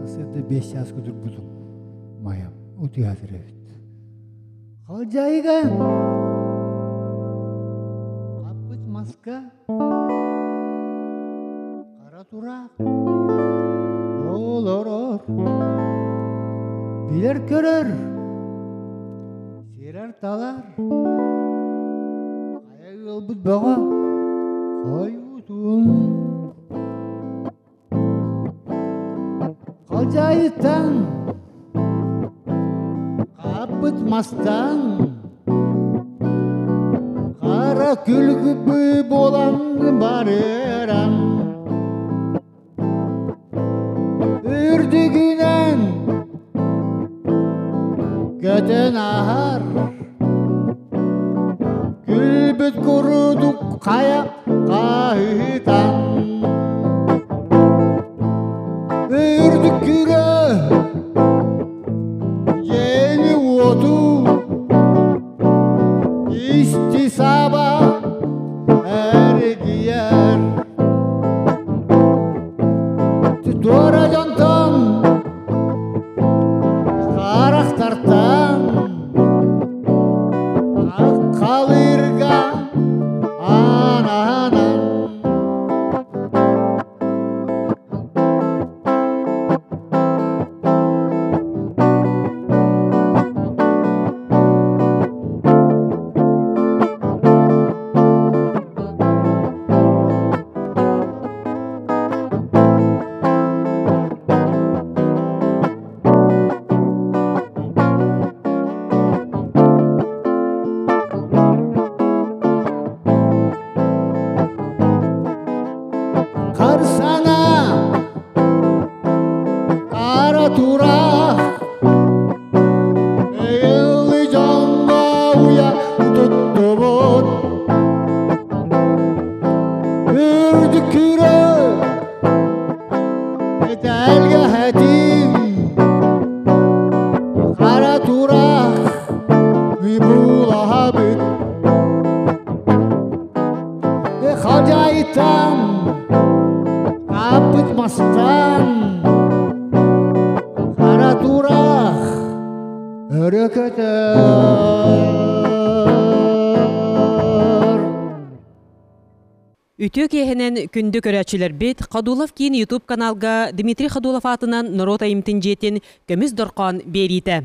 Сарсыарда 5 чааска турбутум. Майам утуйа сытар эбит. Халдьаайыга хаппыт маска хара тураах олорор билэр-көрөр сирэр-талар хайа ыалбыт бөҕө хойуутун Халдьаайыттан хаппыт мастан хара күлгү буолан барыран үрдүгүнэн көтөн ааһар күлбүт курдук хайа хаһыытан үрдүк күрэ дьиэни уоту исти саба эргийэр туора дьонтон харахтартан Халыырга анаанан Харсана хара тураах ыалы дьоҥҥо уйа туттубут үрдүк күрэ Этэлгэһэтин хара тураах буулаһабыт Халдьаайыттан ааппыт мастан хара тураах өрө көтөр. Үтүө киэһэнэн күндү көрөөччүлэрбит, Ходулов киин YouTube каналга Дмитрий Ходулов аатынан норуот айымтын дьиэтин Көмүс дорхоон биэриитэ.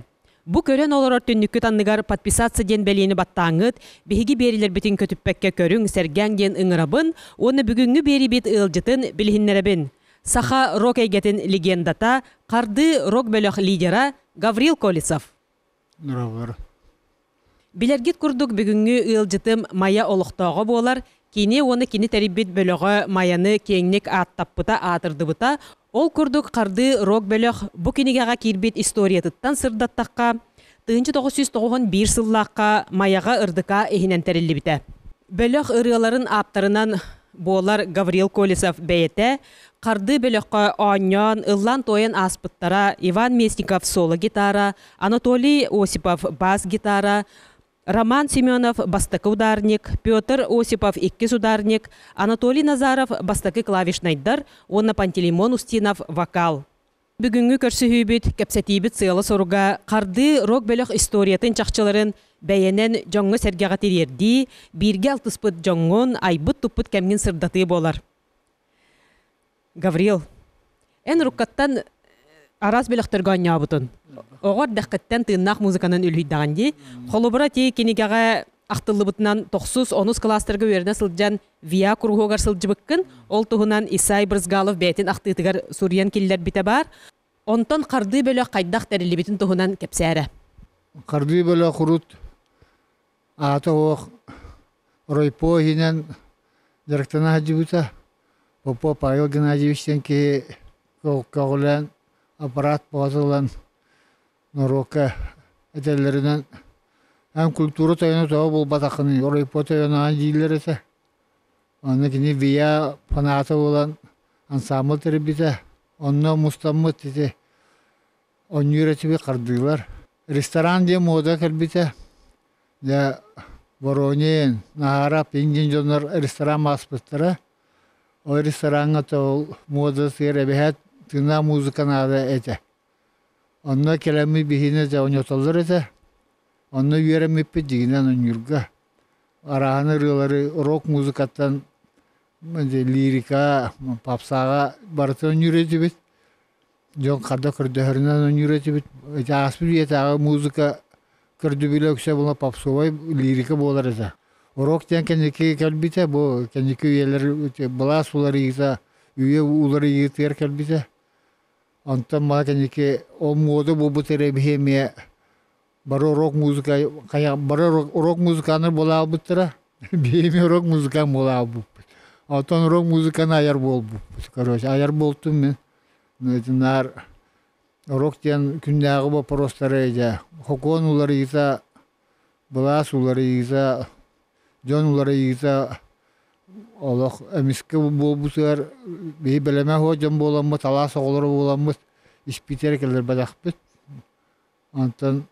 Бу көрөн олорор түннүккүт анныгар подписаться диэн бэлиэни баттааҥҥыт, биһиги биэриилэрбитин көтүппэккэ көрүҥ, сэргээҥ диэн ыҥырабын уонна бүгүҥҥү биэриибит ыалдьытын билиһиннэрэбин. Саха рок эйгэтин легендата, Хардыы рок-бөлөх лидера Гаврил Колесов. Нуровар. Билэргит курдук бүгүҥҥү ыалдьытым Майа олохтооҕо буолар, кини уонна кини тэрийбит бөлөҕө Майаны киэҥник ааттаппыта, аатырдыбыта. Ол курдук Хардыы рок-бөлөх бу кинигэҕэ киирбит историятыттан сырдаттахха, 1991 сыллаахха Майаҕа ырдыка иһинэн тэриллибитэ. Бөлөх ырыаларын ааптарынан буолар Гаврил Колесов бэйэтэ, Хардыы бөлөххө оонньоон, ыллаан-туойан ааспыттара Иван Местников соло-гитара, Анатолий Осипов бас-гитара, Роман Семенов бастакы ударник, Петр Осипов иккис ударник, Анатолий Назаров бастакы клавишнайдар уонна Пантелеймон Устинов вокал. Бүгүҥҥү көрсүһүүбүт, кэпсэтиибит сыала-соруга хардыы рок-бөлөх историятын чахчыларын бэйэнэн дьоҥҥо-сэргэҕэ тириэрдии, бииргэ алтыспыт дьоҥҥун, айбыт-туппут кэмҥин сырдатыы буолар. Гаврил, эн уруккаттан араас бөлөхтөргө оонньообутун. Оҕо эрдэххиттэн тыыннаах музыканан үлүһүйдэҕин дии. Холобура, ти кинигэҕэ ахтыллыбытынан тохсус, онус кылаастарга үөрэнэ сылдьан ВИА куруһуогар сылдьыбыккын. Ол туһунан Исай Брызгалов бэйэтин ахтыытыгар суруйан киллэрбитэ баар. Онтон хардыы бөлөх хайдах тэриллибитин туһунан кэпсээрэ. Хардыы бөлөх урут аата оһох райпо иһинэн дьарыктана сылдьыбыта. Попов Павел Геннадьевич диэн киһи көҕүлээн аппарат бөҕөтө ылан норуокка этэллэринэн эн культура тойоно тоҕо буолбатаххыный, оройпо тойоно дииллэр этэ. Онно кини ВИА фаната буолан ансаамбыл тэрийбитэ. Онно мустаммыт ити Онньуур этиби хардыылар. Ресторан диэн муода кэлбитэ. Дьэ, Воронин, Наһаарап иҥ дьоннор ресторан ааспыттара. Ол рестораҥҥа ол муода сыыр эбэһээт тыыннаах музыка наада этэ. Онно кэлэммит биһиэнэ дьэ онньотоллор этэ. Онно үөрэммиппит дьиҥинэн онньуурга. Арааһын ырыалары рок музыкаттан лирика, попсаҕа барытын онньуур этибит. Дьон харда көрдөһөрүнэн ойуур этибит. Ити ааспыт үйэтээҕи музыка көрдөбүлэ үксэ була попсовай лирика буолар этэ. Рок диэн кэнники кэлбитэ, бу кэнники үйэлэр былаас уларыйыыта, үйэ уларыйыытыгар кэлбитэ. Онтон мала кэнники ол муода буолбут эрэ биһи эмиэ бары рок музыка хайа бары рок музыканы буолаабыттара биһиэми рок музыкан буолаабыппыт оттон рок музыканы айар буолбуппут короче айар буолтум мин наар рок диэн күннээҕи боппуруостары дьэ хокуон уларыйыыта былаас уларыйыыта дьон уларыйыыта олох эмискэ буолбутугар биһи бэлэмэ суох дьон буоламмыт алаас оҕолоро буоламмыт испитигэр кэлэрбэтэхпит. Онтон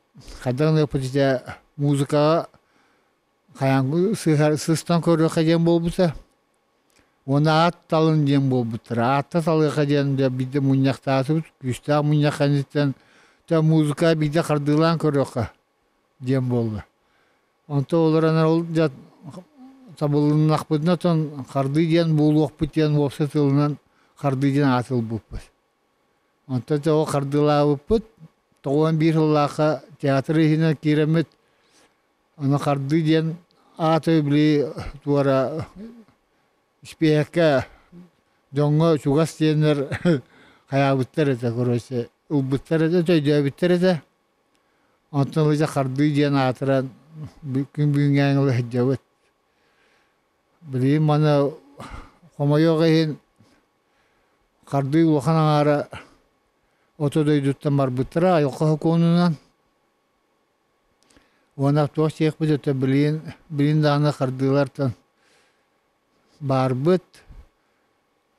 хайдах гыныахпыт ити музыкаҕа хайаан сыһар сыстан көрүөххэ диэн буолбута. Уонна аат талын диэн буолбуттара. Аатта талыахха диэн дьэ биирдэ мунньахтаатыбыт, күүстээх мунньах кэнниттэн дьэ музыка биирдэ хардыылаан көрүөххэ диэн буолла. Онтон олорон ол дьэ табылыннахпытына оттон хардыы диэн буолуохпут диэн уопсай тылынан хардыы диэн аат ылбыппыт. Онтон тоҕо хардыылаабыппыт, 91 сыллаахха театр иһинэн киирэммит, аны хардыы диэн ааты били туора испиэһэккэ дьоҥҥо чугас диэннэр хайаабыттар этэ, короче, ылбыттар этэ, өйдөөбүттэр этэ. Онтон ылыдьа хардыы диэн аатыран күн бүгүҥҥээҥи ыла сылдьабыт. Билигин маны хомойуох иһин Хардыы улахан аҥаара ото дойдуттан барбыттара айылҕа сокуонунан. Уонна туох сиэхпит өтө билигин билигин даҕаны хардыылартан баарбыт.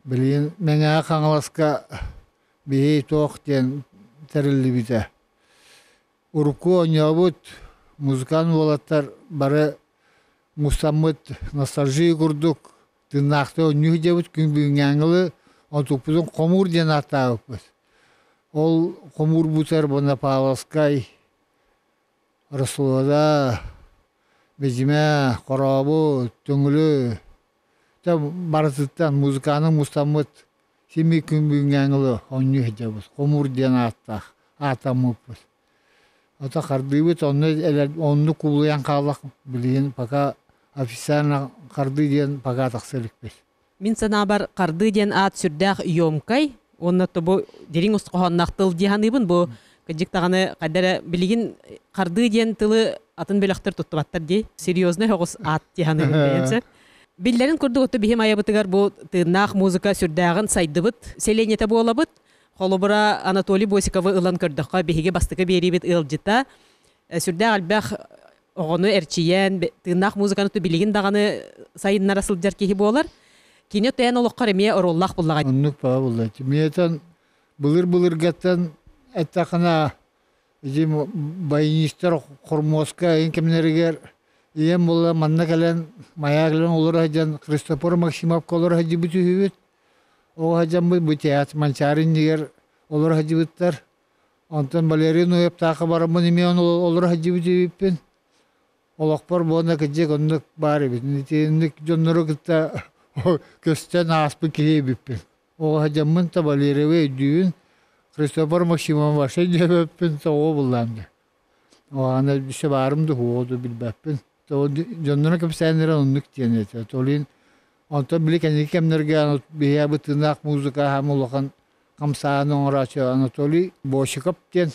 Билигин Мэҥэ Хаҥаласка биһи туох диэн тэриллибитэ. Урукку оонньообут музыкант уолаттар бары мустаммыт ностальжи курдук тыыннаахтыы оонньуу сылдьабыт күн бүгүҥҥээҥҥи онтукпутун хомуур диэн ааттаабыппыт. Ол хомуурбутугар уонна Павловскай, Расулада, Бэдьимэ, Хорообут, Төҥүлү барытыттан музыканы мустаммыт симии күн бүгүҥҥээҥҥи оонньуу сылдьабыт. Хомуур диэн ааттаах ааттаммыппыт. Ото хардыыбыт онно оннук кубулуйан хааллах билигин пока официально хардыы диэн пока тахса иликпит. Мин санаабар хардыы диэн аат сүрдээх ёмкай уонна тобу дириҥ ус хоһоонноох тыл дии саныыбын. Бу кырдьык даҕаны хайда эрэ билигин хардыы диэн тылы атын бөлөхтөр туттубаттар дии. Серьезный соҕус аат дии саныыбын бэйэм сөп. Биллэрин курдук оту биһим айабытыгар бу тыыннаах музыка сүрдээҕин сайдыбыт селиэнньэтэ буолабыт. Холобура, Анатолий Босиковы ылан көрдөххө, биһиги бастакы биэриибит ыалдьыта сүрдээх элбэх оҕону эрчийэн, тыыннаах музыканы билигин даҕаны сайыннара сылдьар киһи буолар. Кини тээн олоххор эмиэ оруоллаах буллаҕа. Оннук баа булла. Миэтэн былыр-былыргаттан эттэххинэ ити баянистар хормуоска эн кэмнэригэр ийэм буолла манна кэлэн маяк кэлэн олоро сылдьан Христофор Максимовка олоро сылдьыбыт үһүбүт. Оҕо сылдьаммыт бу театр Манчаары иннигэр олоро сылдьыбыттар. Онтон Валерий Ноевтаахха бараммын эмиэ олоро сылдьыбыт эбиппин. Олохпор буонна кырдьык оннук баар эбит. Итинник дьоннору кытта көстөн ааспыт киһи эбиппин. Оҕо сылдьаммын да Валерийы өйдүүбүн, Христофор Максимов вообще диэбэппин тоҕо буллаан дии. Аны өссө баарым да суоҕа да билбэппин. Дьонноро кэпсээннэрэ оннук диэн этэ. Толин онтон били кэнники кэмнэргэ биһиэхэ бытынаах музыка аһам улахан хамсааһын оҥорооччу Анатолий Босиков диэн.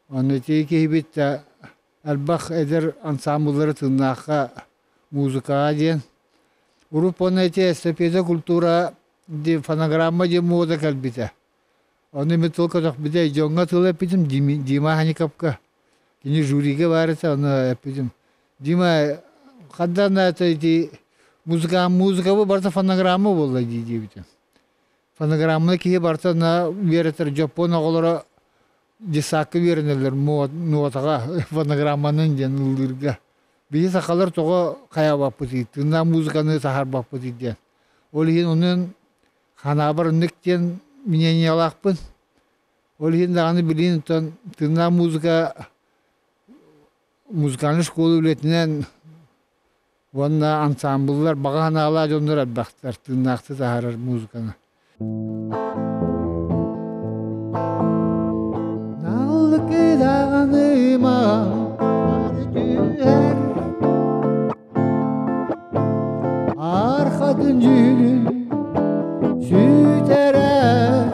Онно ити киһибит элбэх эдэр ансаамбыллары тыыннаахха музыкаҕа диэн. Урут уонна ити эстафета культура. Фонограмма диэн муода кэлбитэ. Ону мин тыл көтөхпүтэ, дьоҥҥо тыл эппитим Дима Ханиковка. Кини жюригэ баар этэ, ону эппитим. Дима, хандан это ити музыка, музыкабы барыта фонограмма буолла дии диэбитим. Фонограмманы киһи барыта на үөрэтэр дьоппуон оҕолоро десакка үөрэнэллэр нуотаҕа фонограмманан диэн ыллыырга. Биһи сахалар тоҕо хайаабаппытый, тыыннаах музыканы таһаарбаппытый диэн. Ол иһин онон ханаабар оннук диэн мнениялаахпын. Ол иһин даҕаны билигин оттон тыыннаах музыка музыкальнай школа үлэтинэн уонна ансаамбыллар баҕа санаалаах дьоннор элбэхтэр тыыннаахтыы таһаарар музыканы. Наллыкы даҕаныма түһэр Архатын дьүһүнүн сүтэрэр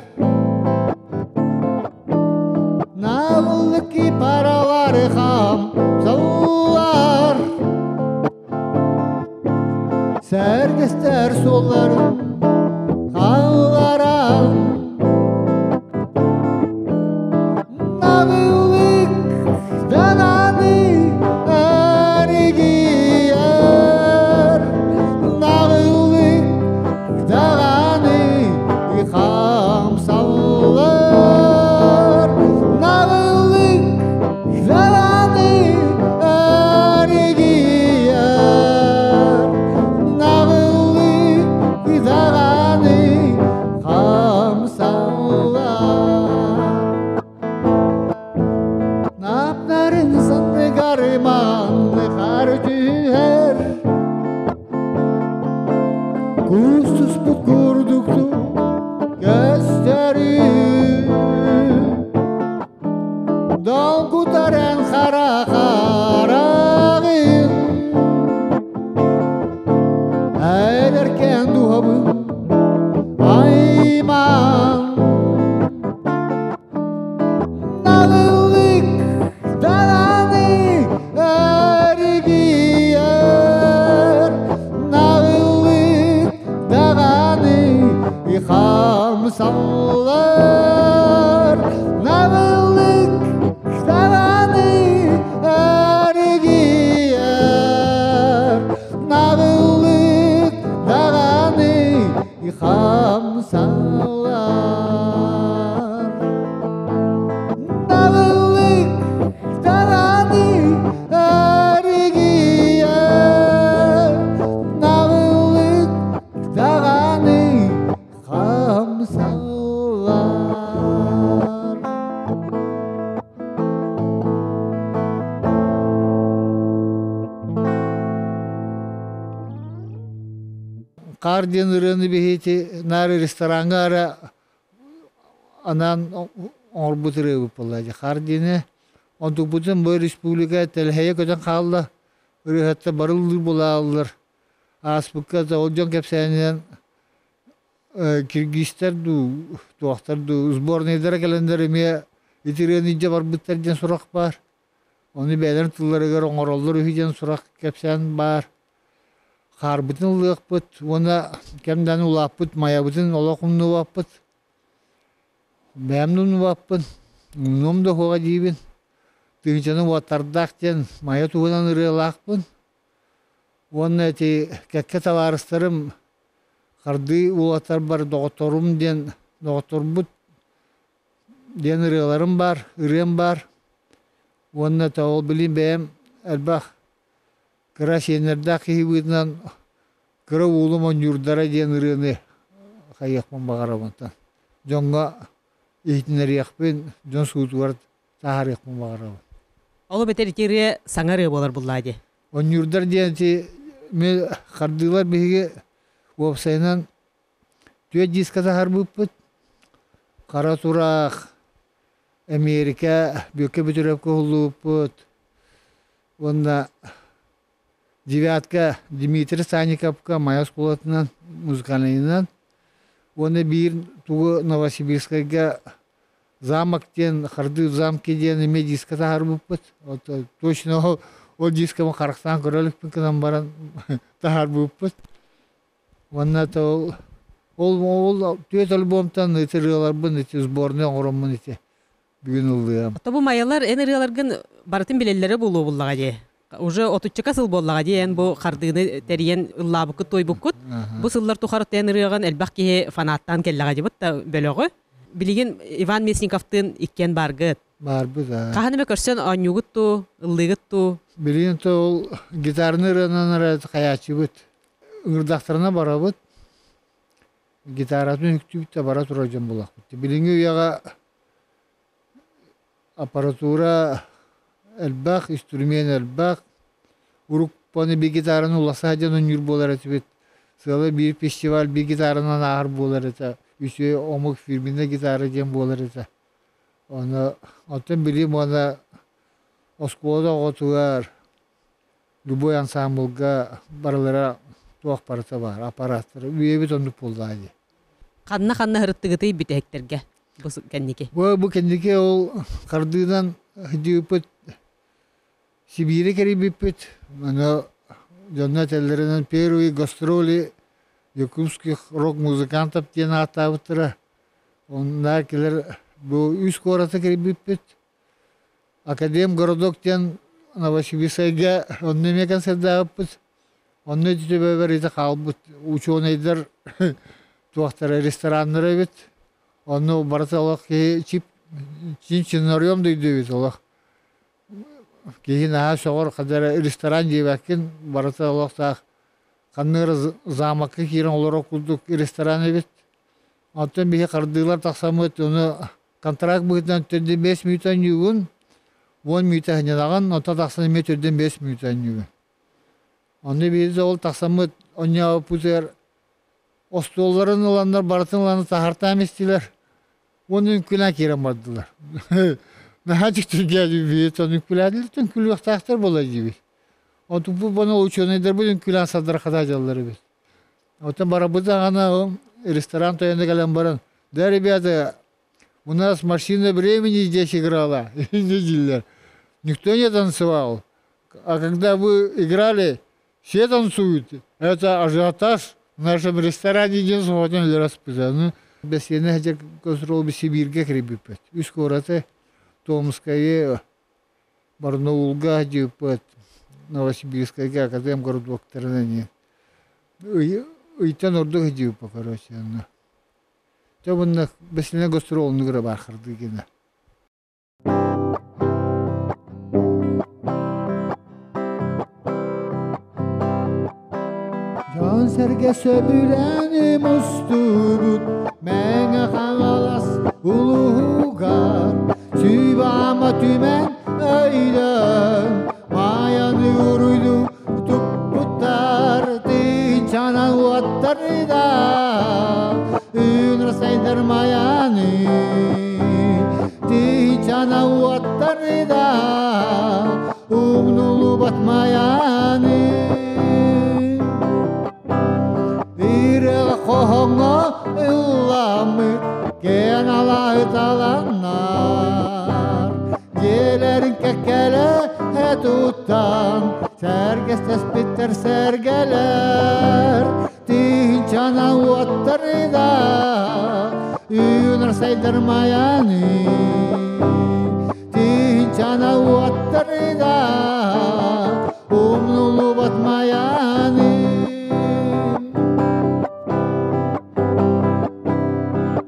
Наллыки паралары хамсаллар Сэргэстэр суолларын хаалларан Набылык дананы эригийэр Набылык даҕаны хамсаллар Набылык даҕаны эригийэр Наҕыллык даҕаны хамсаллар Наптарын санныгар манныхар түһэр Кустуспут курдукту көстөрүү Долгутаран хара хараҕын Эдэркээн дууһабын аймаан Налылык даланы эргийэр Налылык даҕаны хамсаллар Налылык даҕаны эргийэр Налылык даҕаны хамсаллар Налылык даҕаны эргийэр Налылык даҕаны хамсаллар Хаар диэн ырыаны биһиги наар рестораҥҥа эрэ анаан оҥорбут ырыабыт буолла дии. Хаар диэни онтукпутун бу республика тэлэһийэ көтөн хаалла. Ырыаһыттар бары ыллыыр буолааллар. Ааспыкка да ол дьон кэпсээнинэн киргизтэр дуу, туохтар дуу сборнайдара кэлэннэр эмиэ ити ырыаны илдьэ барбыттар диэн сурах баар. Ону бэйэлэрин тылларыгар оҥороллор үһү диэн сурах кэпсээн баар. Хаарбытын ылыахпыт уонна кэмнээн улааппыт майабытын олох умнубаппыт. Бэйэм да умнубаппын, умнуом да суоҕа диибин. Тыһыынчаны уоттардаах диэн майа туһунан ырыалаахпын. Уонна ити кэккэ табаарыстарым хардыы уолаттарбар доҕотторум диэн доҕотторбут диэн ырыаларым баар, ырыам баар. Уонна ол билин бэйэм элбэх кыра сиэннэрдээх киһи быһыытынан кыра уолум оонньуурдара диэн ырыаны хайыахпын баҕарабын. Дьоҥҥо иһитиннэриэхпин, дьон суутугар таһаарыахпын баҕарабын. Ол эбэтэр ити ырыа саҥа ырыа буолар буллаа дии. Оонньуурдар диэн ити хардыылар биһиги уопсайынан түөрт диска таһаарбыппыт. Хара тураах, Эмиэрикэ, Бүөккэ Бүтүрэпкэ уһуллубуппут уонна девятка Дмитрий Санниковка Майа оскуолатынан музыкальнайынан уонна биир тугу Новосибирскайга замок диэн хардыы замки диэн эмиэ диска таһаарбыппыт. Точно ол дискабын харахтаан көрө иликпин гынан баран таһаарбыппыт. Уонна ол Ол ол түөрт альбомтан ити ырыаларбын ити сборнай оҥороммун ити бүгүн ыллыам. Тобу майалар эн ырыаларгын барытын билэллэрэ буолуо буллаҕа дии. Уже отуччака сыл буоллаҕа дии эн бу хардыыны тэрийэн ыллаабыккыт туойбуккут. Бу сыллар тухары эн ырыаҕын элбэх киһи фанаттаан кэллэҕэ дии да бөлөҕү. Билигин Иван Местниковтыын иккиэн бааргыт. Баарбыт аа. Хаһан эмэ көрсөн оонньуугут туу, ыллыыгыт туу? Билигин то ол гитараны ырыанан эрэ хайааччыбыт. Ыҥырдахтарына барабыт. Гитаратын үктүүбүт да бара турар дьон буолахпыт. Билиҥҥи үйэҕэ аппаратура элбэх, инструмент элбэх. Урукпаны биир гитараны уласа сылдьан оонньуур буолар этибит. Сыала биир фестиваль биир гитаранан ааһар буолар этэ. Үчүгэй омук фирменнай гитара диэн буолар этэ. Ону оттон билим уонна оскуола оҕотугар любой ансаамбылга барылара туох барыта баар, аппараттара. Үйэбит оннук буоллаҕа дии. Ханна-ханна ырыттыгытый бүтэһиктэргэ бу кэнники? Бу кэнники ол хардыынан сылдьыбыппыт, Сибиири кэрийбиппит. Аны дьонно этэллэринэн первые гастроли якутских рок-музыкантов диэн ааттаабыттара. Онно кэлэр бу үс куораты кэрийбиппит. Академгородок диэн Новосибирскайга онно эмиэ концердаабыппыт. Онно ити төбөбөр ити хаалбыт учуонайдар туохтара рестораннара эбит. Онно барыта олох киһи чип чин-чинарем дойду эбит олох. Киһи наһаа сөҕөр хадара ресторан диэбэккин барыта олохтоох ханнык эрэ замокка киирэн олорор курдук ресторан эбит. Оттон биһи хардыылар тахсаммыт ону контракт быһыытынан төрдүн 5 мүнүүтэ анньыыбын, 10 мүнүүтэ сынньанаҕын, онтон тахсан эмиэ төрдүн 5 мүнүүтэ анньыыбын. Онно биирдэ ол тахсаммыт онньообуппутугар остуолларын ыланнар барытын ылан таһартаан истилэр. Уонна үҥкүүлээн киирэн бардылар. Наһаа дьиктиргээдибит, ону үҥкүүлээтилэр, үҥкүүлүөхтээхтэр буолар диибит. Онтукпут буона учуонайдарбыт үҥкүүлээн садархата дьаллар эбит. Оттон барабыт даҕаны ресторан тойоно кэлэн баран, да, ребята, у нас машина времени здесь играла, не дииллэр. Никто не танцевал. А когда вы играли, все танцуют. Это ажиотаж в нашем ресторане диэн соһутан өлөр аспыта. Ну, бэсиэнэ сылдьар гастрол Сибииргэ кирбиппит. Үс куораты Томскайы, Барнаулга дьыыппыт, Новосибирскайга академгородоктарын ини ыйтан ордук дьыыппа короче онно. Дьэ bunна бэсиэнэ гастрол оннугара баар хардыы гына. Дьон-сэргэ сөбүлээн мустубут Мэҥэ Хаҥалас улууһугар Сүүбаама түмэн өйдөөн Маайаны уруйду туппуттар Тыынчанан уоттарда Үүнэр сайдар Майаны Тыынчана уоттарда Умнулубат Майаны Ырыа хоһоҥҥо ылламмыт киэн алаһыталаннар Дьиэлэрин кэккэлэ туттан сэргэстэспиттэр сэргэлэр Тыһыынчана уоттарыга үүнэр сайдар Майаны Тыһыынчана уоттарыга умнулубат Майаны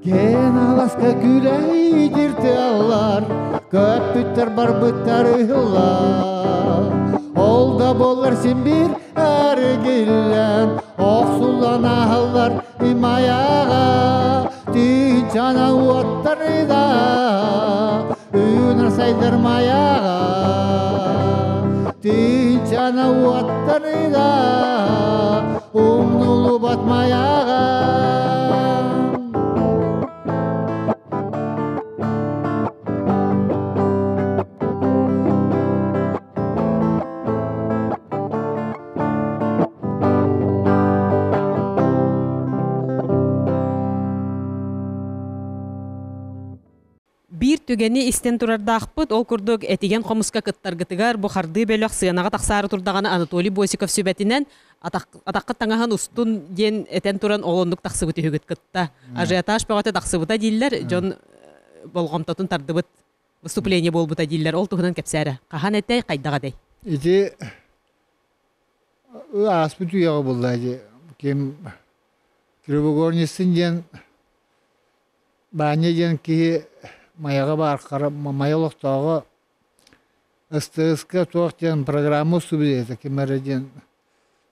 Киэн аласка күлэйдир тыаллар, көппүттэр барбыттар ыһыллар. Ол да буоллар син биир эргиллэн, охсуллан аһыллар имайаҕа, тыынчана уоттарыга, үүнэр сайдар майаҕа. Тыынчана уоттарыга, умнулубат майаҕа. Биир түгэни истэн турардаахпыт. Ол курдук Этигэн хомуска кыттаргытыгар бу хардыы бөлөх сыанаҕа тахсаары турдаҕына Анатолий Босиков сүбэтинэн атаххыт таҥаһын устун диэн этэн туран ол оннук тахсыбыт үһүгүт кытта. Ажиотаж бөҕөтө тахсыбыта дииллэр. Дьон болҕомтотун тардыбыт выступление буолбута дииллэр. Ол туһунан кэпсээрэ. Хаһан этэй, хайдах этэй? Ити ааспыт үйэҕэ буолла ити ким Кривогорницын диэн Баанньа диэн киһи Майаҕа баар хара Майа олохтооҕо СТС-ка туох диэн программа устубут ким эрэ диэн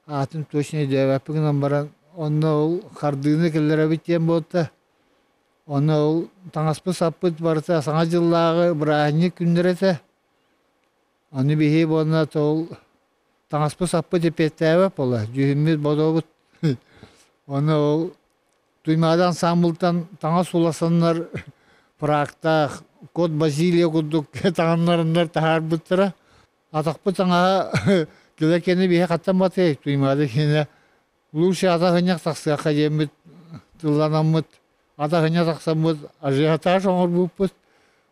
аатын точно өйдөөбөппүн гынан баран онно ол хардыыны киллэрэбит диэн буолта. Онно ол таҥаспыт-саппыт барыта Саҥа дьыллааҕы бырааһынньык күннэрэ этэ. Аны биһи уонна ол таҥаспыт-саппыт эппиэттээбэт буолла, дьүһүммүт-бодобут. Ону ол Туймаада ансаамбылтан таҥас уласаннар фрактаах, кот Базилия курдук таҥаннарыннар таһаарбыттара. Атахпыт таҥаһа килэ кэннэ биһи хаттан батыай Туймаада киэнэ лучше атах тахсыахха диэммит тылланаммыт атах тахсаммыт ажиотаж оҥорбуппут.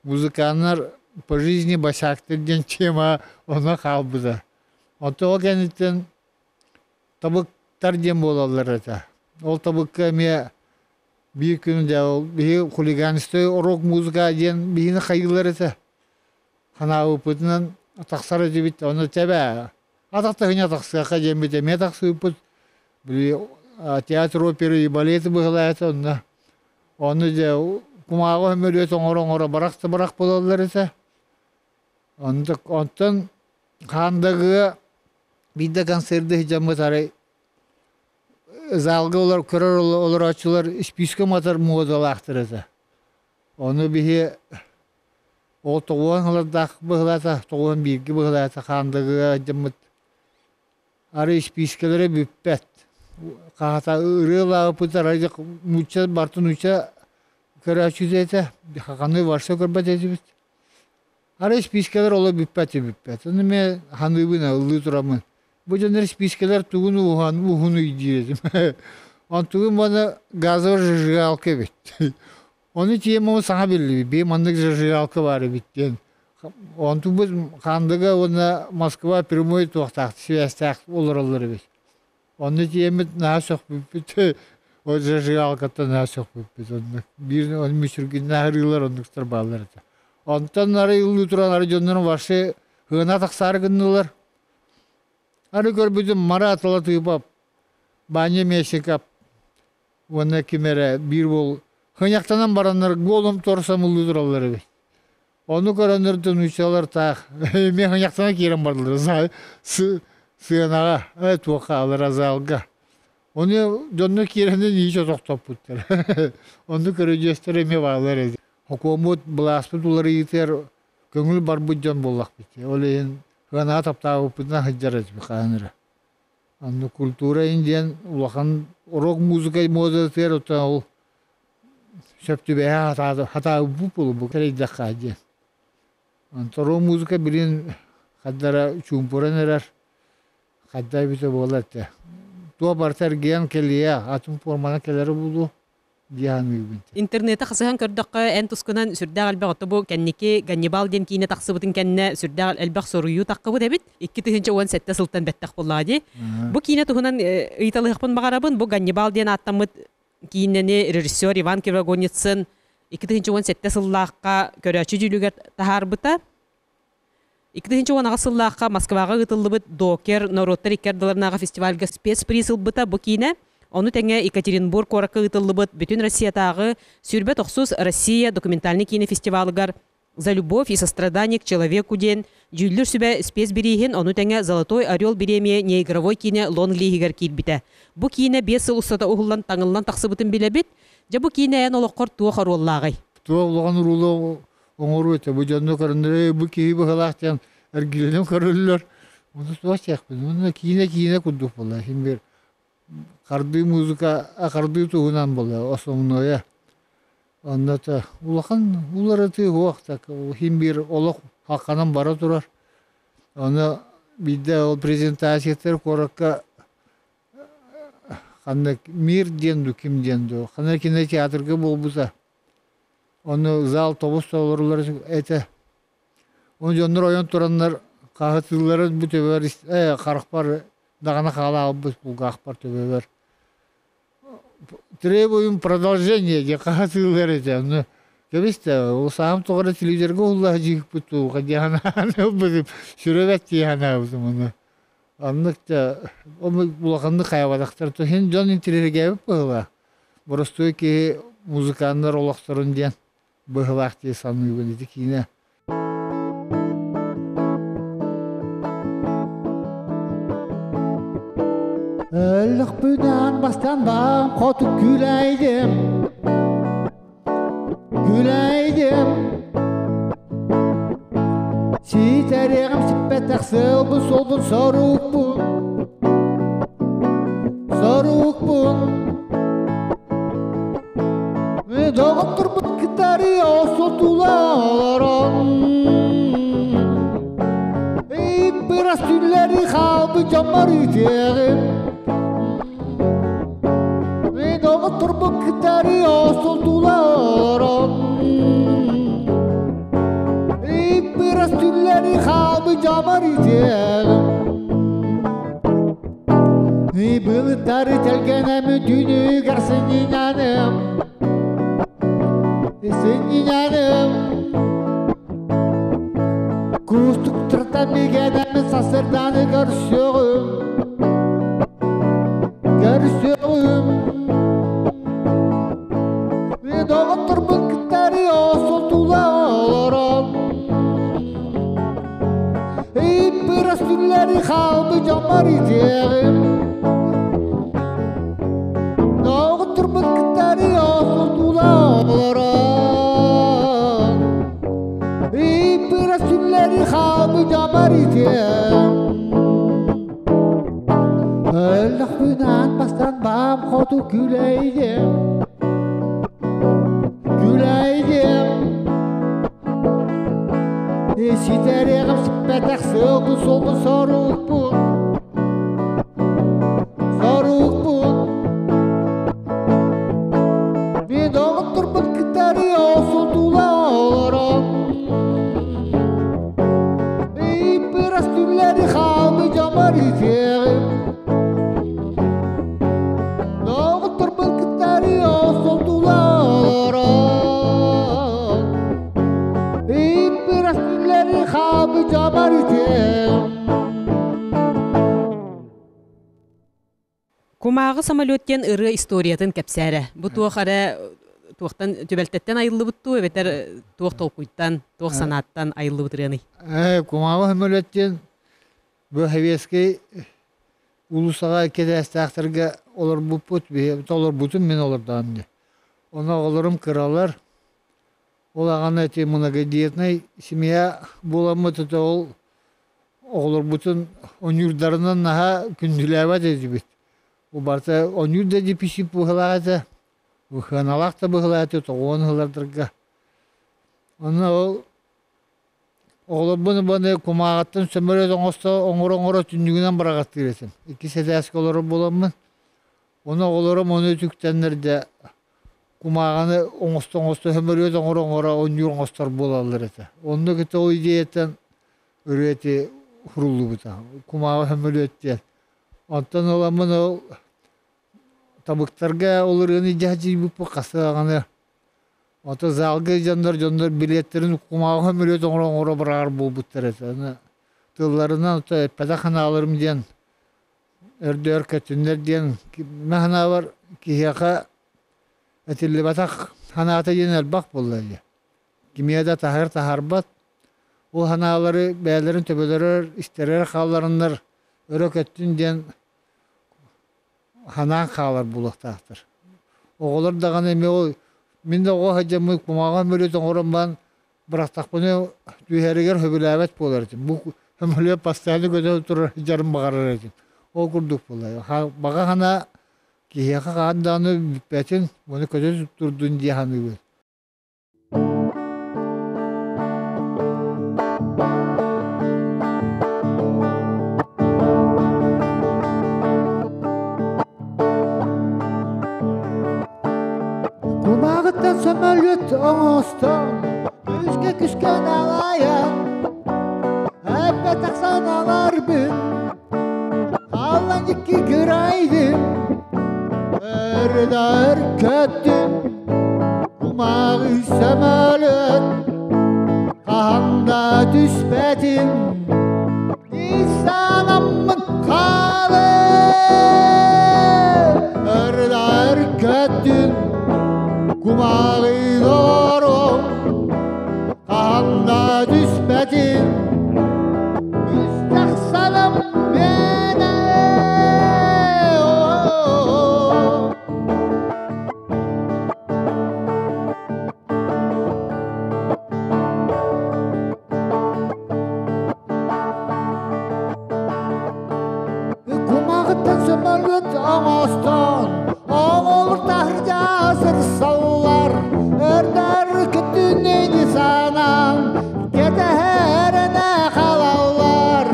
Музыканнар по жизни босяктар диэн тема онно хаалбыта. Оттон ол кэнниттэн табыктар диэн буолаллар этэ. Ол табыкка эмиэ биир күн дьэ ол биһи хулиганисты рок-музыка диэн биһини хайыылар этэ. Ханаабыппытынан тахсар этибит, ону тэбэ атахтаһыня тахсыахха диэммит эмиэ тахсыбыппыт. Били театр оперы и балеты быһылаата онно. Ону дьэ кумааҕы сөмөлүөт оҥоро-оҥоро барах да барах буолаллар этэ. Онтон Хаандагыга биирдэ концерды сылдьаммыт арай залга олор көрөр олорооччулар испиискэ уматар муодалаахтар этэ. Ону биһи ол тоҕуон ылардаах быһылаата, тоҕуон бииргэ быһылаата Хаандагыга дьаммыт арай испиискэлэрэ бүппэт. Хаата ырыалаабыппыт арай нуучча барыта нуучча көрөөччүтэ этэ. Хаханы вообще көрбөт этибит. Арай испиискэлэр оло бүппэт бүппэт. Ону эмиэ ханыыбын ыллыы тураммын. Бу дьоннор испиискэлэр тугун уһан уһунуй диир этим. Онтугум уонна газовый зажигалка эбит. Ону тиэмэм саҥа биллибит. Бии маннык зажигалка баар эбит диэн. Онтубут Хаандыга уонна Москва прямой туохтаах связьтаах олороллор эбит. Онно тиийэммит наһаа сөхпүппүт. Ол зажигалкаттан наһаа сөхпүппүт. Оннук биир он мүчүргүннээх ырыалар оннуктар бааллар этэ. Онтон ары ыллыы туран ары дьоннорум вообще хыына тахсаары гыннылар. Ары көрбүтүм Марат Латыпов, Ваня Мещиков уонна ким эрэ биир уол хыньахтанан бараннар голом торсом ыллыы тураллар эбит. Ону көрөннөр нууччалар таах эмиэ хыньахтана киирэн бардылар сыанаҕа э туохха алара залга. Ону дьонно киирэнин иичэ тохтоппуттар. Онну көрүдьүөстэр эмиэ бааллар эбит. Хокуоммут былааспыт уларыйыытыгар көҥүл барбыт дьон буоллахпыт. Ол иһин сыанаҕа таптаабыппытынан сылдьар этибит хаһан эрэ. Онно культура иһин диэн улахан рок-музыка муодатыгар оттон ол сөп түбэһэ хатаабыппыт буолбут кэлэйдэххэ диэн. Онтон рок-музыка билин хардара чуумпуран эрэр, хайда эбитэ буолар этэ. Туох барыта эргийэн кэлиэ, атын форманан кэлэрэ буолуо. Интернети хасыһан көрдөххө, эн тускунан сүрдээх элбэх ото бу кэнники Ганнибал диэн киинэ тахсыбытын кэннэ сүрдээх элбэх суруйуу таххыбыт эбит. 2017 сылтан бэттэх буоллаҕа дии. Бу киинэ туһунан ыйыталыахпын баҕарабын. Бу Ганнибал диэн ааттаммыт киинэни режиссер Иван Кривогорницын 2017 сыллаахха көрөөччү дьүүлүгэр таһаарбыта. 2018 сыллаахха Москваҕа ыытыллыбыт Докер норуоттар икки ардыларынааҕы фестивальга спецприз ылбыта бу киинэ. Ону тэҥэ Екатеринбург куоракка ыытыллыбыт Бүтүн Россиятааҕы 29 Россия документальнай киинэ фестивалыгар «За любовь и сострадание к человеку» диэн дьүүллүүр сүбэ спецбирииһин, ону тэҥэ «Золотой орел» бириэмийэ неигровой киинэ лонг-лииһигэр киирбитэ. Бу киинэ 5 сыл устата уһуллан таҥыллан тахсыбытын билэбит. Дьэ бу киинэ эн олоххор туох оруоллааҕый? Туох улахан уруулу оҥоруу этэ. Бу дьонно көрөннөр, бу киһи быһылаах диэн эргилинэн көрөллөр. Ону суох диэхпин. Уонна киинэ киинэ курдук буолла. Син биир хардыы музыка, хардыы туһунан буолла, основное. Онно улахан уларытыы суох так син биир олох хахханан бара турар. Ону биирдэ ол презентациятыгар куоракка ханна Мир диэн дуу, ким диэн дуу, ханна кинотеатрга буолбута. Ону зал тобус толорулар этэ. Ону дьоннор ойон тураннар хаһытыыларын бу төбөр харахпар даҕаны хаала албыс кулгаахпар төбөбөр. Требуем продолжение диye хаһытыылар этэ. Ону кэбис да ол саам тоҕо телевизорга уһулла дьиикпит тууха диэханаан ылбытым сүрөбэт диэханаабытым ону. Оннук да улаханнык хайабатахтар то һин дьон интириэһиргээбит быһыылаах. Боростуой киһи музыканнар олохторун диэн быһыылаах дии саныыбын ити киинэ. Өллөхпүнэн бастан баам хоту күлэйдим, күлэйдим. Ситэриэҕим сиппэтэх сылбын суолбун сорукпун, сорукпун. Доҕотторбут кытары осотула олорон Бырас түллэри хаалбыт дьоммор үтүөҕүм Доҕотторбут кытары осотула олорон Бырас түллэри хаалбыт дьоммор үтүөҕүм Былыттары тэлгэнэм түүнүгэр сынньынаным Сынньынаным Кустуктартан мигэнэм сасырданы көрсөҕүм Көрсөҕүм Доҕотторбун кытары осотула олорон Ыйыппырас түллэри хаалбы дьоммор итиэҕим Доҕотторбун кытары осутула олорон Ыйыппырас түллэри хаалбы дьоммор итиэҕим Өллөхпүнэн бастан баам хоту күлэйдим Күлэйдим Ситэриэҕим сиппэтэх сыалбын суолбун сорукпун Сорукпун Мин доҕотторбун кытары осутула олорон Ыйбырас түллэри хаалбы дьоммор үтүөҕүм Доҕотторбун кытары осутула олорон Ыйбырас түллэри хаалбы дьоммор үтүөҕүм Кумааҕы самолет диэн ырыа историятын кэпсээрэ. Бу туох эрэ туохтан түбэлтэттэн айыллыбыт дуу эбэтэр туох толкуйтан, туох санааттан айыллыбыт ырыаный? Кумааҕы самолет диэн бу Советский уулуссаҕа кэтээстээхтэргэ олорбуппут, олорбутум мин олордоҕум дии. Ону оҕолорум кыралар, ол аҕаны эти многодетный семья буоламмыт это ол оҕолорбутун ойуурдарынан наһаа күндүлээбэт этибит. Бу барыта ойуур да дефицит быһыылаах этэ, сыаналаах да быһыылаах этэ тоҕуон ыһылардарга. Онно ол оҕолорбун баны кумааҕыттан сөмөлүөт оҥосто оҥоро-оҥоро түннүгүнэн быраҕаттыыр этим. Иккис этээскэ олорор буоламмын. Ону оҕолорум ону үтүктэннэр дьэ кумааҕыны оҥосто-оҥосто сөмөлүөт оҥоро-оҥоро оонньуур оҥостор буолаллар этэ. Оннук ити ол идеяттан ырыа ити суруллубута. Кумааҕы сөмөлүөт диэн. Онтон ыламмын ол табыктарга ол ырыаны дьаһдьыйбыппыт хаста даҕаны. Ото залга дьоннор дьоннор билиэттэрин кумааҕы сөмөлүөт оҥоро-оҥоро быраҕар буолбуттар этэ. Аны тылларынан ото эппэтэх ханааларым диэн өрдөөр көтүннэр диэн мин санаабар киһиэхэ этиллибэтэх санаата диэн элбэх буолла дии. Кимиэ да таһар таһарбат. Ол санаалары бэйэлэрин төбөлөрөр, истэрэр хаалларыннар өрө көттүн диэн санаан хаалар буолуохтаахтар. Оҕолор даҕаны эмиэ ол мин да оҕо сылдьаммын кумааҕы мүрүт оҥорон баран бырахтахпына түһэригэр сөбүлээбэт буолар этим. Бу сөмөлүөт постоянно көтө турар сылдьарын баҕарар этим. Ол курдук буолла. Баҕа санаа киһиэхэ хаһан даҕаны бүппэтин, уонна көтө турдун дии саныыбын. Кумааҕыттан Кумааҕыттан сөмөлүөт оҥостон, күскэ күскэ налайан, эппэтэх санааларбын, халлан икки кырайдым, өр көттүм, кумааҕы сөмөлүөт, хаһан да түспэтин, Санаммын хаалыр ырдар көттүн кумааҕы дорум хаһан да түспэтин үстэх санам миэнэ. Кумаҕыттан сөмөлүөт оҥостон, оҕолор таһырдьа сырсаллар, өрдөр күтүнү санаан, кэтэһэринэ халаллар,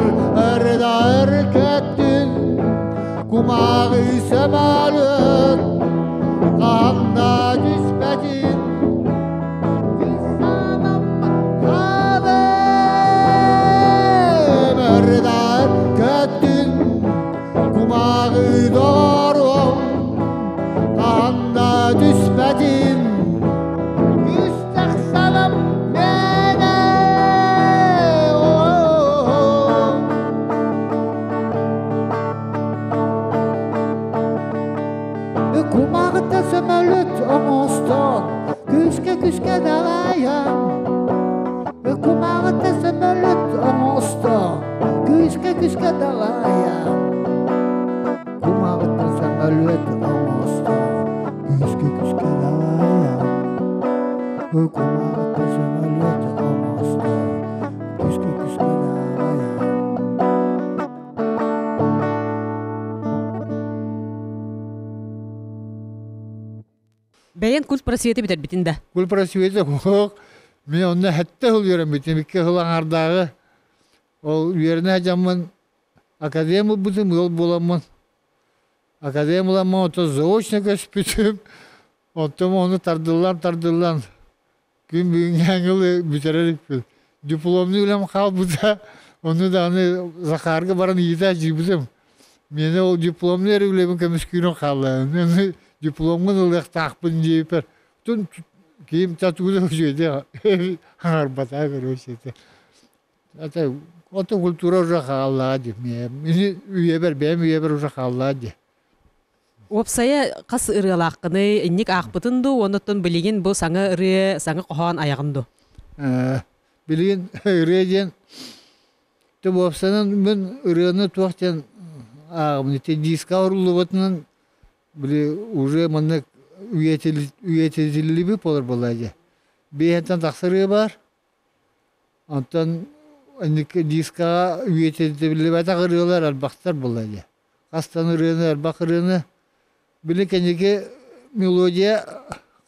өрдөр көттүн, кумаҕы сөмөлүөт, ханна түспэтин. Көттүн кумааҕы доҕорум ханна түспэтин күстэх санам мэнэ. Кумааҕыттан сөмөлүөт оҥостон, күскэ-күскэ далайан. Кумааҕыттан сөмөлүөт оҥостон, күскэ-күскэ далайан. Кумааҕыттан сөмөлүөт оҥостон, күскэ-күскэ далайан. Кумааҕыттан сөмөлүөт оҥостон, күскэ-күскэ далайан. Бэйэн культ просветы бүтэрбитин да. Культ просветы суох. Мин онно сэттэ сыл үөрэммитим, икки сыл аҥаардааҕы. Ол үөрэнэ сылдьаммын академ ылбытым, ыал буоламмын. Академ ыламмын, оттон заочно көспүтүм. Оттон ону тардыллан-тардыллан күн бүгүҥҥү ылы бүтэрэр иликпин. Дипломный үлэм хаалбыта, ону даҕаны Захарга баран ыйыта сылдьыбытым. Миэнэ ол дипломный эрэ үлэбин көмүскүүрүм хаалла. Ону дипломҥун ылыахтаахпын диэбиппэр, тун киим татууда үчүгэйдик хаҥарбата короче это. Это ото культура уже хааллаҕа дии. Мин үйэбэр, бэйэм үйэбэр уже хааллаҕа дии. Уопсайа хас ырыалааххыный, инник аахпытын дуу, оннуттан билигин бу саҥа ырыа, саҥа хоһоон айаҕын дуу? Билигин ырыа диэн, тө уопсайынан мин ырыаны туох диэн ааҕабын ити диска оруллубутунан били уже маннык үйэтитиллибит буолар буоллаа дии. Биэһэттэн тахса ырыа баар. Онтон инники дискаҕа үйэтитиллибэтэх ырыалар элбэхтэр буолла дии. Хастан ырыаны, элбэх ырыаны. Били кэнники мелодия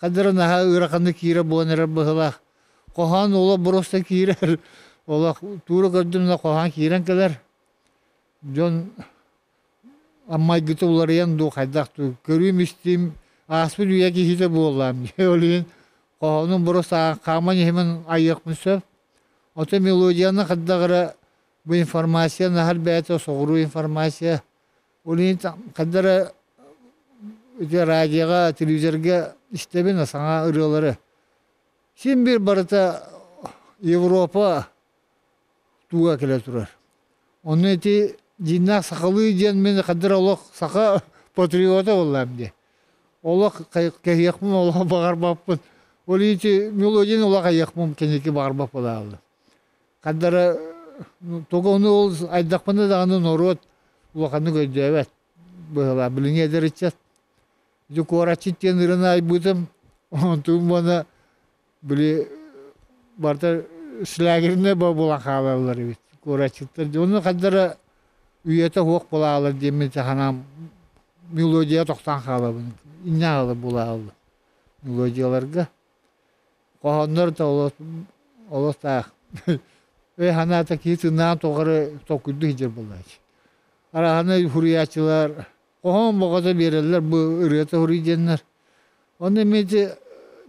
хадара наһаа ыараханнык киирэ буолан эрэр быһыылаах. Хоһоон олох боруоста киирэр. Олох туура көрдүм да хоһоон киирэн кэлэр. Дьон майгыта уларыйан дуу хайдах дуу көрүүм-истиим ааспыт үйэ киһитэ буоллаам. Ол иһин хоһоонум боруоста хааман иһимин айыахпын сөп. Оттон мелодияны хайдах эрэ бу информация наһар бэйэтэ соҕуруу информация. Ол иһин хайдах эрэ ити радиоҕа, телевизорга истэбин саҥа ырыалары. Син биир барыта Европа туга кэлэ турар. Онно ити дьиҥнээх сахалыы диэн мин хайдах эрэ олох саха патриота буоллаам дии. Олох кэһиэхпин олох баҕарбаппын. Ол ити мелодияны олох айыахпын кэнники баҕарбат буолааллым. Хардара тугу ону ол айдахпына даҕаны норуот улаханнык өйдөөбөт быһыылаах. Билиҥҥи эдэр ыччат ити куораччыт диэн ырыаны айбытым, онтум уонна били барыта шлягернэй буолан хаалаллар эбит куораччыттар. Ону хардара үйэтэ суох буолаалар диэммин санаам мелодия тохтоон хаалабын. Инньэ аҕала буолааллар мелодияларга. Хоһооннор да олус олус таах өй санаата киһи тыыннаан тухары толкуйдуу сылдьар буолааччы. Арааһынай суруйааччылар хоһоон бөҕөтө биэрэллэр бу ырыата суруй диэннэр. Онно эмиэ ити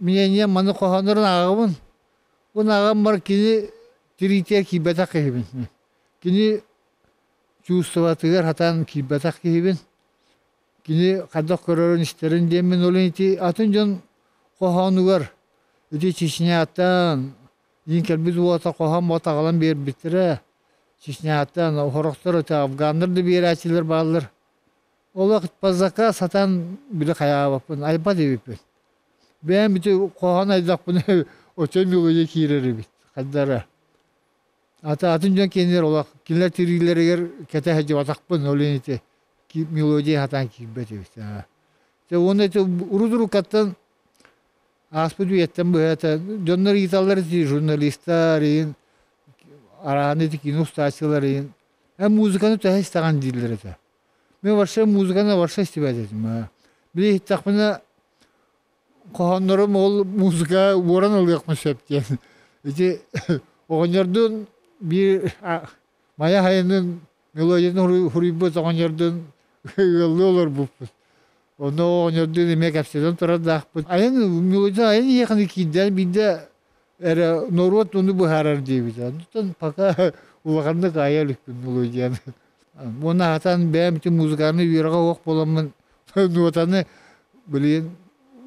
Мнение маны хоһооннорун ааҕабын. Бу ааҕан бар кини тириитигэр киирбэтэх киһибин. Кини чувствоватыгар хатаан киирбэтэх киһибин. Кини хайдах көрөрүн истэрин диэммин ол ити атын дьон хоһоонугар ити Чечняттан иин кэлбит уота хоһоон буота аҕалан биэрбиттэрэ. Чечняттан хорохтор ити афганнар да биэрээччилэр бааллар. Олох по заказ сатаан били хайаабаппын, айбат эбиппин. Бэйэм ити хоһоон айдахпына оччо мелодия киирэр эбит хайдара. Ата атын дьон кинилэр олох кинилэр тириилэригэр кэтэ сылдьыбатахпын ол иһин ити мелодия сатаан киирбэт эбит. Дьэ уонна ити урут-уруккаттан ааспыт үйэттэн быһата дьоннор ыйыталлар ити журналистар иһин арааны ити кино устааччылар иһин эн музыканы төһө истэҕин дииллэр этэ. Мен вообще музыканы вообще истибэт этим. Били иһиттэхпинэ хоһооннорум ол музыка уоран ылыахпын сөп диэн. Ити оҕонньордуун биир Майа хайынын мелодиятын хуруйбут оҕонньордуун ыаллыы олорбуппут. Онно оҕонньордуун эмиэ кэпсэтэн турардаахпыт. Айан мелодия айан иһиэхини киирдэ биирдэ эрэ норуот ону быһаарар диэбитэ. Онтон пока улаханнык айа иликпин мелодияны. Уонна хатан бэйэм ити музыканы үөрэҕэ суох буоламмын нуотаны билигин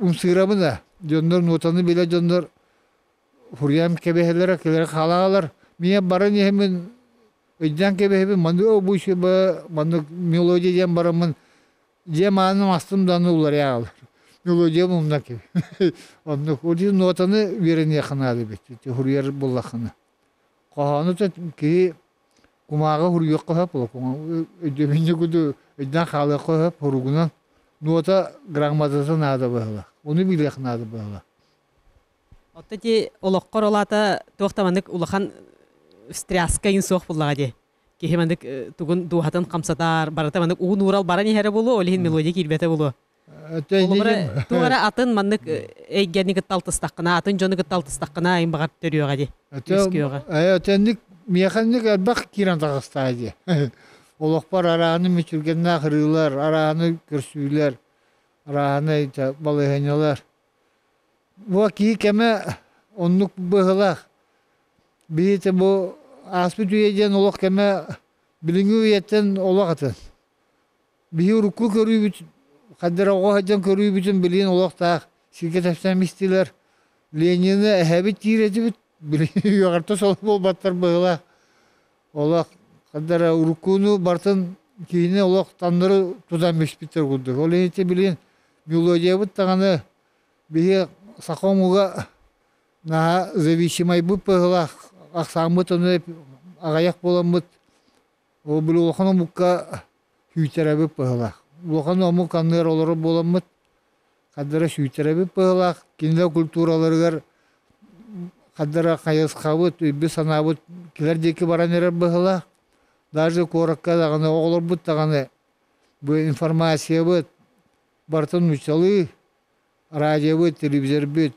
умсыырабын да. Дьоннор нуотаны билэ дьоннор хуруйан кэбиһэллэрэ кэлэр хаалаалар. Миэ баран иһэммин өйдөөн кэбиһэбин маннык обучеба маннык мелодия диэн бараммын дьиэм аанын астым даҕаны уларыйа аҕалар. Мелодиям умна кэби. Оннук ол нуотаны үөрэниэххэ наада эбит хуруйар буоллаххына. Хоһоону киһи кумааҕы суруйуохха сөп өйдөбүнньүк курдук өйдөөн хаалыахха сөп суругунан нуота грамотата наада быһыылаах ону билиэх наада быһыылаах. Отто ити олоххор ол аата туох да маннык улахан встряска иҥин суох буллаҕа дии. Киһи маннык тугун дууһатын хамсатар, барыта маннык уун уурал баран иһэрэ буолуо, ол иһин мелодия киирбэтэ буолуо. Холобура, туох эрэ атын маннык эйгэни кытта алтыстаххына, атын дьону кытта алтыстаххына, айын баҕар төрүөҕэ дии, үөскүөҕэ. Этэнник миэхэнник элбэх киирэн таҕыстаа дии. Олохпор арааны мүчүргэннээх ырыылар, арааны көрсүүлэр, арааны балаһыанньалар. Бу киһи кэмэ оннук быһыылаах. Биһиги бу ааспыт үйэ диэн олох кэмэ билиҥҥи үйэттэн олох атын. Биһи урукку көрүүбүт, хаддара оҕо сылдьан көрүүбүтүн билигин олохтоох сиргэ тэпсэн истилэр. Ленины эһэбит диир этибит, билигин үөҕэртэ соло буолбаттар быһыылаах. Олох хаддара уруккуну барытын киһини олох таҥнары тутан биспиттэр курдук. Ол иһин билигин мелодиябыт даҕаны биһи саха омуга наһаа зависимайбыт быһыылаах, ахсааммыт ону аҕыйах буоламмыт Ол били улахан омукка сүүйтэрээбит быһыылаах. Улахан омук анныгар олорор буоламмыт, хардара сүүйтэрээбит быһыылаах. Кинилэр культураларыгар хардара хайысхабыт, өйбүт-санаабыт кэлэр диэки баран эрэр быһыылаах. Даже куоракка даҕаны оҕолорбут даҕаны бу информациябыт барытын нууччалыы, радиобыт, телевизорбыт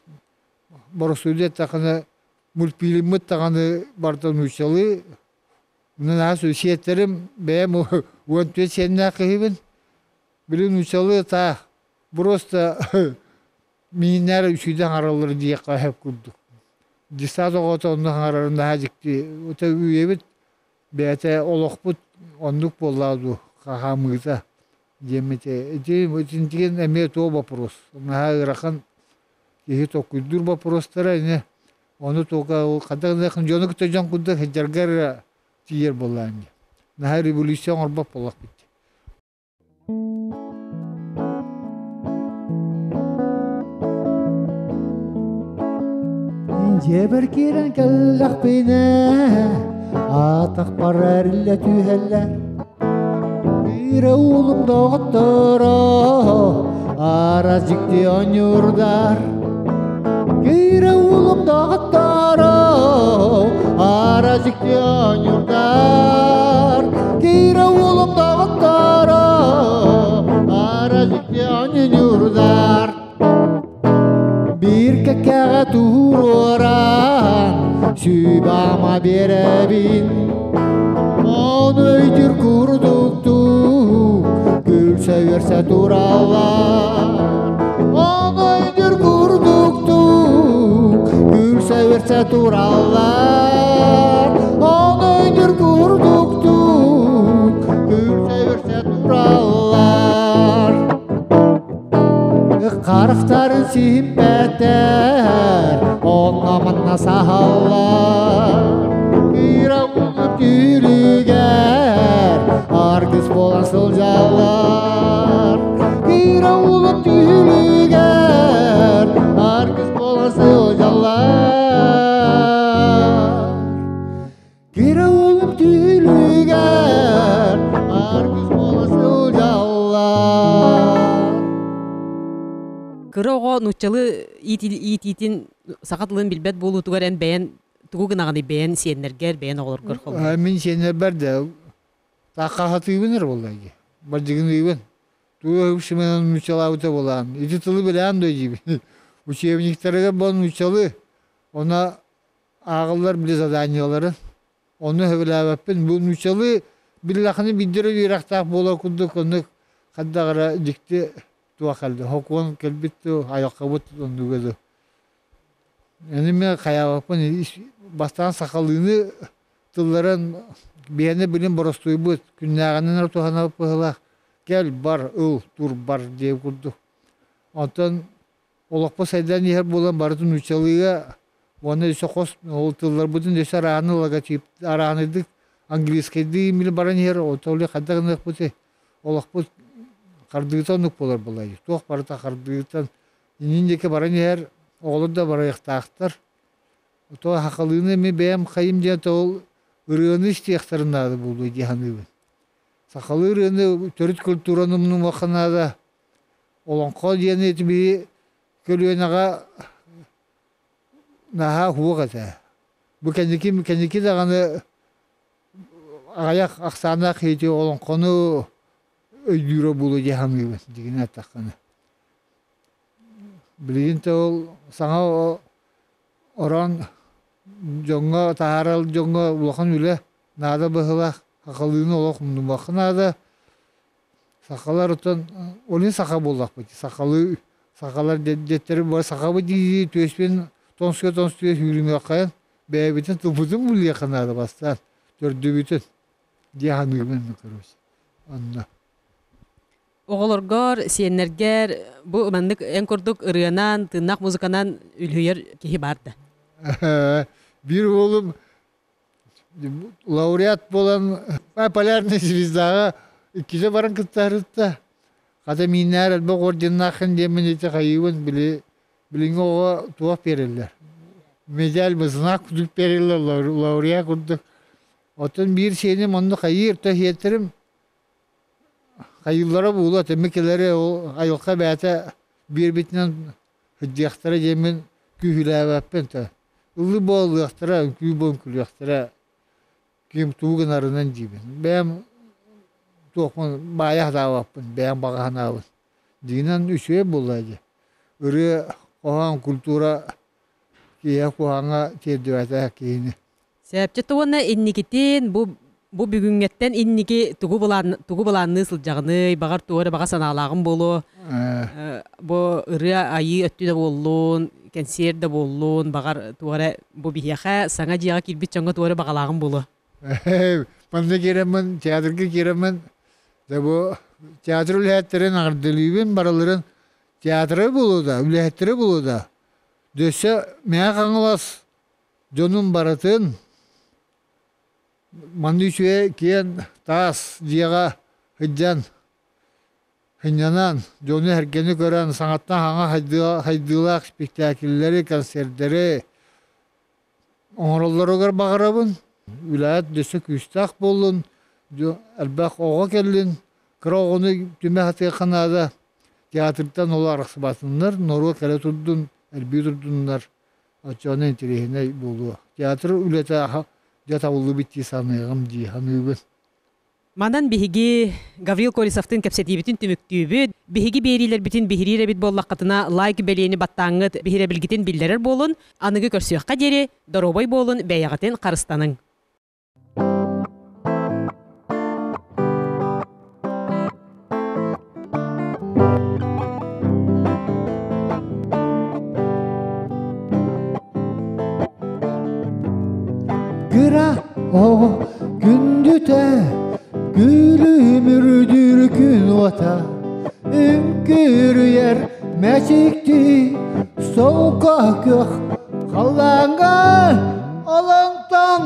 боростуойдуу эттэххинэ мультфильммыт даҕаны барыта нууччалыы. Наһаа сиэттэрим бэйэм 14 сиэннээх киһибин. Били нууччалыы таах просто мииннээр үчүгэй хаҥараллар диэххэ сөп курдук. Десант оҕото онно хаҥарарын наһаа дьикти. Ото үйэбит бэйэтэ олохпут оннук буоллаҕа дуу хаамыыта диэммит. Ити итинтигин эмиэ туох вопрос. Наһаа ыарахан киһи толкуйдуур боппуруостара ини Ону туга ханна дьону кытта дьон курдук сылдьарга эрэ тиийэр буоллаҕын дии. Наһаа революция оҥорбот буоллахпыт дии. Дьиэбэр киирэн кэллэхпинэ, атахпар эриллэ түһэллэр. Кыыра уулум доҕотторо, араас дьикти оонньуурдар. Кыыра уулум доҕотторо, араас дьикти оонньуурдар. Кыыра уулум доҕотторо, араас дьикти оонньуурдар. Биир кэккэҕэ туруоран сүбэ-ама биэрэбин. Ону өйдүүр курдуктуу күлсэ-үөрсэ тураллар. Ону өйдүүр курдуктуу Үрсэ-үрсэ тураллар, Ону өйдүүр курдуктук, Үрсэ-үрсэ тураллар. Харахтарын симпэтэр, Онно-манна саһаллар. Кыра ууну түүлүгэр, Аргыс буолан сылдьаллар. Кыра уулу түүлүгэр, Аргыс буолан сылдьаллар. Кыра уулум түүлүгэр, Аргыс буола сылдьаллар. Кыра оҕо нууччалыы иитиитин саха тылын билбэт буолуутугар эн бэйэн тугу гынаҕыный бэйэн сиэннэргэр, бэйэн оҕолоргор холбуу? Мин сиэннэрбэр да тааккаһатыыбын эрэ буолла дии. Бардьыгыныыбын. Тугу сымыйанан нууччалаабыта буолаан. Ити тылы билээн да диибин. Учебниктарыгар бу нууччалыы, она ааҕыллар били заданиеларын. Ону сөбүлээбэппин. Бу нууччалыы биллэххинэ биирдэрэ үөрэхтээх буолар курдук оннук хайдах эрэ дьикти туох кэллэ. Сокуон кэлбит дуу, айылҕабыт оннуга дуу. Эни хайаабаппын бастаан сахалыыны тылларын биһиэнэ билин боростуойбут күннээҕинэн эрэ туһанабыт быһыылаах кэл бар ыл тур бар диэн курдук. Онтон олохпут сайдан иһэр буолан барытын нууччалыыга уонна өссө хос ол тылларбытын өссө арааны логотип арааныйдык английскайдыы имили баран иһэр ол хайдах гыныахпытый олохпут хардыыта оннук буолар буолай туох барыта хардыытан иннин диэки баран иһэр оҕолор да барыахтаахтар то сахалыыны эми бэйэм хайым диэн ол ырыаны истиэхтэрин наада буолуо дии саныыбын сахалыы ырыаны төрүт культураны умнумуохха наада Олоҥхо диэни ити биһи көлүөнэҕэ наһаа уһуох этэ. Бу кэнники кэнники даҕаны аҕыйах ахсааннаах киһи олоҥхону өйдүүрэ буолуо дии саныыбын дьиҥинэн эттэххинэ. Билигин да ол саҥа орон дьоҥҥо таһаарар дьоҥҥо улахан үлэ наада быһыылаах, сахалыыны олох умнумуохха наада. Сахалар оттон олин саха буоллахпыт сахалыы сахалар диэттэри бу сахабыт дии түөспүн тоҥсуйа тоҥсуйа сүүрүмүөххэйин бэйэбитин тылбытын булуохха наада бастаан төрдүбүтүн дии саныыбын короче онно Оҕолоргор, сиэннэргэр бу маннык эн курдук ырыанан, тыыннаах музыканан үлүһүйэр киһи баар да? Биир уолум лауреат буолан полярный звездаҕа иккитэ баран кыттаарытта. Хата мииннээр элбэх орденнааххын диэммин ити хайыыбын били билиҥҥи оҕо туох биэрэллэр. Медаль знак курдук биэрэллэр лауреат курдук. Оттон биир сиэним онно хайыыр то сиэттерим хайыыллара буолуо тэмикилэри ол айылҕа бэйэтэ биэрбитинэн сылдьыахтара диэммин күүһүлээбэппин то ыллыы буолуохтара үҥкүү буолан күлүөхтэрэ ким тугу гынарынан диибин бэйэм туохпун баайа сатаабаппын бэйэм баҕа санаабын дьиҥинэн үчүгэй буолла дии ырыа хоһоон культура киһиэхэ куһаҕаҥҥа тиэрдибэтэ киһини Сөпчөт уонна инникитин бу бу бүгүҥҥэттэн инники тугу былаан тугу былаанныы сылдьаҕыный, баҕар тугу эрэ баҕа санаалааҕым буолуо. Бу ырыа айыы өттү да буоллун, кэнсиэр да буоллун, баҕар тугу эрэ бу биһиэхэ саҥа дьиэҕэ киирбит дьоҥҥо тугу эрэ баҕалааҕым буолуо. Манна киирэммин, театрга киирэммин, да бу театр үлэһиттэрин аҕырдылыыбын, барыларын театры буолуо да, үлэһиттэрэ буолуо да, дөссө Мэҥэ Хаҥалас Дьонум барытын манна үчүгэй киэн таас дьиэҕэ сылдьан сынньанан, дьону-сэргэни көрөн саҥаттан саҥа сайдыылаах спектакльлэри, концертэри оҥороллоругар баҕарабын. Үлэһит өссө күүстээх буоллун, элбэх оҕо кэллин, кыра оҕону түмэ сатыахха наада. Театртан ол арахсыбатыннар, норуот кэлэ турдун, элбии турдуннар. Оччоҕуна интэриэһинэй буолуо. Театр үлэтэ дьэ табыллыбыт дии саныаҕым дии саныыбын. Манан биһиги Гаврил Колесовтыын кэпсэтиибитин түмүктүүбүт. Биһиги биэриилэрбитин биһириир эбит буоллаххытына лайк бэлиэни баттааҥҥыт биһирэбилгитин биллэрэр буолун. Аныгы көрсүөххэ диэри доруобай буолун, бэйэҕитин харыстаныҥ. Кыра оҕо күндүтэ, күлүмүрдүүр күн уота, үҥкүрүйэр мэчиктии, солко күөх халлааҥҥа олоҥтон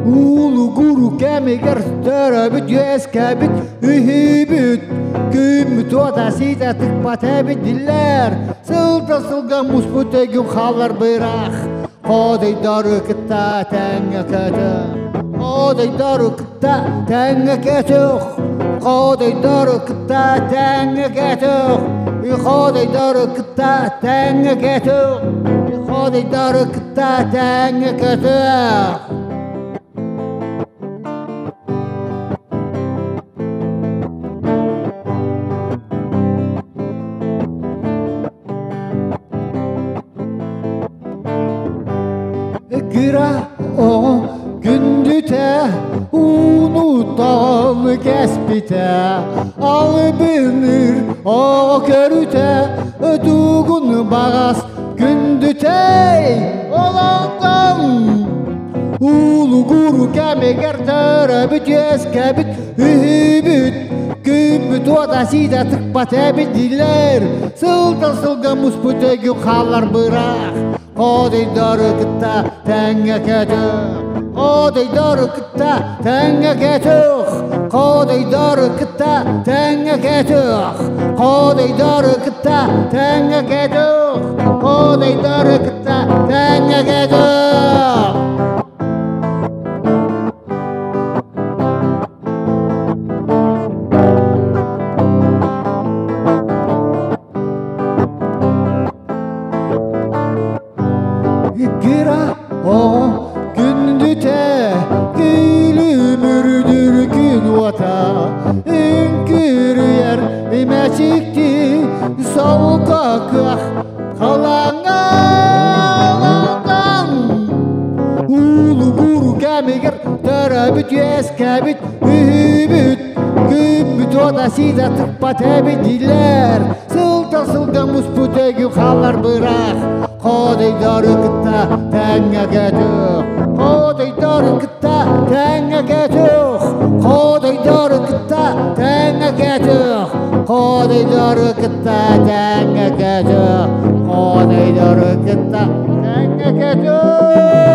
Уулугуру кэмигэр төрөөбүт үөскээбит үһүбүт күммүт уота сиитэ тыкпат эбит диллэр сылта сылга муспут өйгүм хаалар быраах Ходойдору кытта тэҥҥэ көтөх Ходойдору кытта тэҥҥэ көтөх Ходойдору кытта тэҥҥэ көтөх Ходойдору кытта тэҥҥэ көтөх Ходойдору кытта тэҥҥэ көтөх. Кыра оҕо күндүтэ ууну кэспитэ албыныр оҕо көрүтэ тугун баҕас күндүтэй олоҥтон Улугуру кэмигэр төрөөбүт үөскээбит үһүбүт күммүт уота сиитэ тыкпат эбит дииллэр сылтан сылга муспут өйгүн хааллар быраах Ходойдору кытта тэҥҥэ көтөх Ходойдору кытта тэҥҥэ көтөх Ходойдору кытта тэҥҥэ көтөх Ходойдору кытта тэҥҥэ көтөх Ходойдору кытта тэҥҥэ көтөх. Кыра оҕо күндүтэ күлүмүрдүр күн уота үҥкүрүйэр имэчиктии солко кыах халаҥа Улугуру кэмигэр төрөөбүт үөскээбит үһүбүт күммүт уота сиитэ тыкпат эбит дииллэр сылтан сылга муспут өйгүн хаалар быраах Ходойдору кытта тэҥҥэ көтөх Ходойдору кытта тэҥҥэ көтөх Ходойдору кытта тэҥҥэ көтөх Ходойдору кытта тэҥҥэ көтөх Ходойдору кытта тэҥҥэ көтөх.